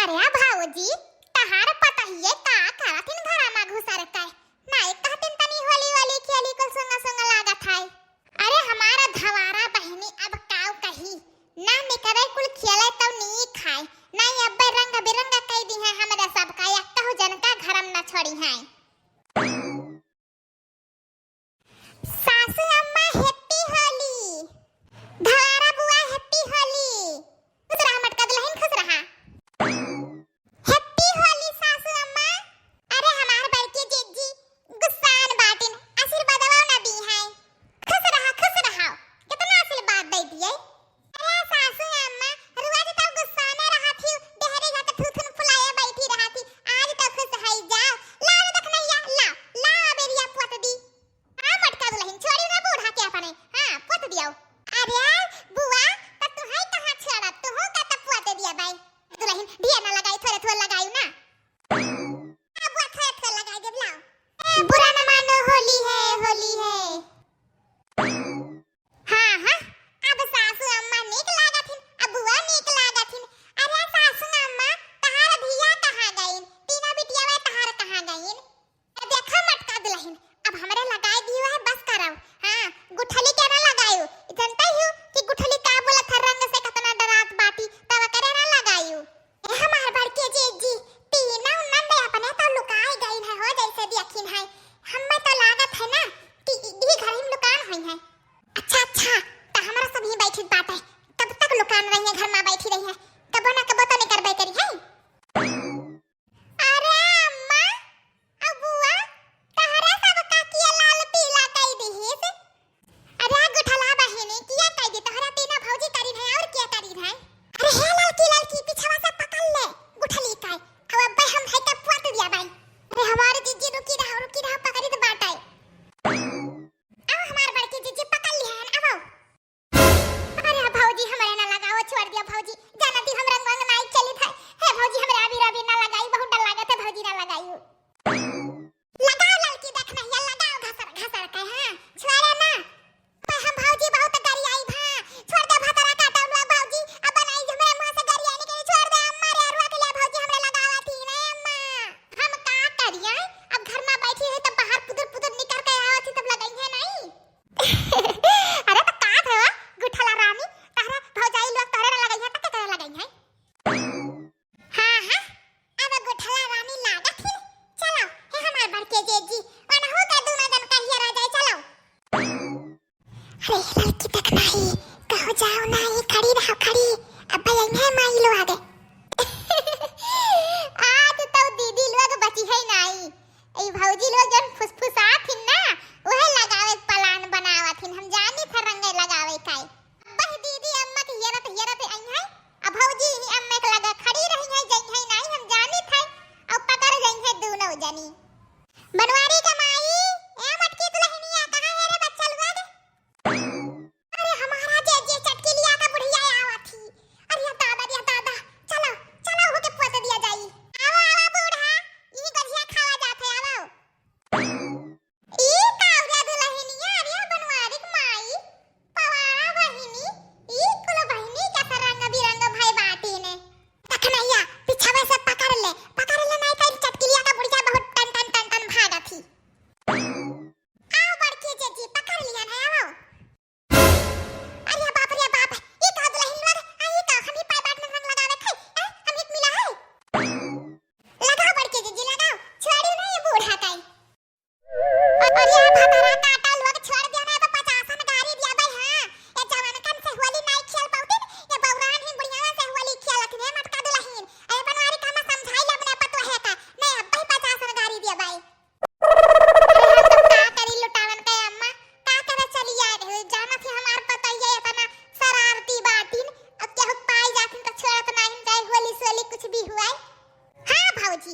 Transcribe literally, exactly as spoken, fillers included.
अरे भौजी, तहार पतहिए का करत हिन घरा मा घुसर के? नाई कहतिन तनी होली वोली खेली कुल सुंगा सुंगा लागत है। अरे हमारा धवारा बहिनी अब काऊ कही, ना निकरे कुल खेले तो नी खाए, ना अब्बे रंग बिरंग कई दी है हमरा सबका, एक कहू जनका घरम न छोड़ी है। सासू अम्मा happy होली, धवारा बुआ happy होली। खुश रहा मटका दुलहिन, खुश रहा। Happy होली सासू अम्मा। अरे हमार बड़की जिज्जी गुस्सान बाटिन, आशीर्वादवा ना दी है। खुश रहा, खुश रहा। कितना आशीर्वाद दे दिए। अरे सासू अम्मा, रोज तो गुस्साने रहत ही, डेहरी घाट थूथुन फुलाए बैठी रहत ही, आज तो खुश है जाओ। लाओ रे दखनैया, लाओ, लाओ बेरिया पोत दी। हाँ मटका दुलहिन, छोड़ी ना बूढ़ा के अपने, हाँ पोत दियो। अरे बुआ, तो तू है कहाँ छोड़त, तू हो का तो पोत दिया बाई। दुलहिन, ढेर ना लगाई, थोड़े थोड़े लगाई ना। हाँ बुआ, थोड़े थोड़े लगाई देब, लाओ। ए, बुरा न मानो, होली है, होली है। हाँ, हाँ, अब सासू अम्मा नीक लागत हिन, अब बुआ नीक लागत हिन। अरे सासू अम्मा, तहार धिया कहाँ गइन? तीनों बिटियावा तहार कहाँ गइन? ए, देखा मटका दुलहिन, अब हमरे लगाए दियो है, बस करव। हाँ, गुठली के ना लगायु। जनता ही हो कि गुठली का बोलत है, रंग से कतना डरात बाटी, तब करे ना लगायु। ए हमार बड़के जीजी, तीनों नंद अपने तो लुकाए गइन है हो, जैसे देखिन है। हम्मे तो लागत है ना कि ई, ई घर में लुकान होई है। अच्छा, अच्छा, त हमरा सब ही बैठित बाटे, कब तक लुकान रही है, घर में बैठी रही है, कबो ना कबो तो निकरबे करी है। अरे अम्मा, अब बुआ, तहरा सब का किया लाल पीला कई दिहिस? अरे गुठला बहिनी, किया कई दी? तहरा तीना भौजी करी है, और किया करी है? अरे हे ललकी, ललकी, पिछवा से पकड़ ले, गुठली का। अब अब्बे हम है तब पुआत दिया बाई। अरे हमार जीजी रुकी रहो, रुकी रहो, पकड़ी तो बाटाई। अब हमार बड़की जीजी पकड़ ली है, अब आओ। अरे भौजी, हमरे ना लगाओ, छोड़ दिया भौजी, जाना दी हम रंग वंग नाई चलित है। हे भौजी, हमरे अबीर अबीर ना लगाई, बहुत डर लागत है भौजी, ना लगाई। लगाओ ललकी, देख नहीं है, लगाओ घसर घसर के, हाँ, छोड़े ना। पर हम भौजी बहुत गरियाई भा, छोड़ दे भतरा काटा लोग भौजी, अब नहीं हमरे मुंह से गरियाई नहीं, छोड़ दे, अम्मा रे, रुआ के ले भौजी, हमरे लगावा थी रे अम्मा। हम का करिए, अब घर में बैठी रही तब बाहर पुदुर पुदुर निकर के आवत थी, तब लगाई है नहीं। अरे तो का था, गुठला रानी, तहरा भौजाई लोग तोहरे ना लगाई है, तो के करे लगाई है? हाँ, हाँ, अब गुठला रानी लागत ही। चलो, हे हमार बड़के जेजी, वनहु का दोनों जन का हियर आ जाए, चलो। अरे ललकी देख नाही, कहो जाओ नाही, खड़ी रहो खड़ी, अब यही माई लो आ गए। आज तो दीदी लोग बची है नाही, ई भौजी लोग जन फुसफुसात हिन ना, उहे लगावे के plan बनावत हिन। हम जानी था रंगे लगावे काई। अब्बे दीदी अम्मा के हेरत हेरत आई है, अब भौजी ही अम्मा के लगे खड़ी रही है, जई है नाई हम जानी था, अब पकड़ गई है दोनों जनी। बनवारी के माई, ए मटकी दुलहिनिया, कहाँ है रे बच्चा लोग? अरे हमारा जे जे चटकिलिया का बुढ़िया आवत ही। अरे या दादा, या दादा, चलो, चलो होके पोत दिया जाई। आवा, आवा बूढ़ा, ई गजिया खावा जात है, आवा। ई कावरा दुलहिनिया, अरे बनवारी के माई, पवारा बहिनी, ई कुल बहिनी कैसे रंग बिरंग भई बाटी ने। तखनैया, पिछवे से पकड़ ले, पकड़ ले, नहीं तो चटकिलिया का बुढ़िया बहुत टन टन टन टन भागत ही। आओ बड़की जेजी, पकड़ लिया ना, आओ। अरे बाप रे बाप, ई का दुलहिन लोग, आ ई का हम ही पाए बाट में रंग लगावे थे, हैं? हम एक मिला है। लगाओ बड़की जीजी, लगाओ, छोड़ी नहीं ये बूढ़ा काई। अरे भतरा काटा लोग, छोड़ दिया ना, तो पचासन गारी दिया भाई, हाँ। ये जवान कन से होली नाई खेल पाउतिन, ये बौरान ही बुढ़िया से होली खेलत ने मटका दुलहिन। अरे बनवारी का मैं समझाई ले अपने पतोहे का, नहीं अब भाई पचासन गारी दिया भाई। अरे हम तो का करी लुटावन के अम्मा, का करे चली आए रहे, जाना थी हमार पतोहिया इतना शरारती बाटिन, अब केहू पाई जातिन तो छोड़त नाहीं, चाहे होली सोली कुछ भी हुआ है। हाँ भौजी,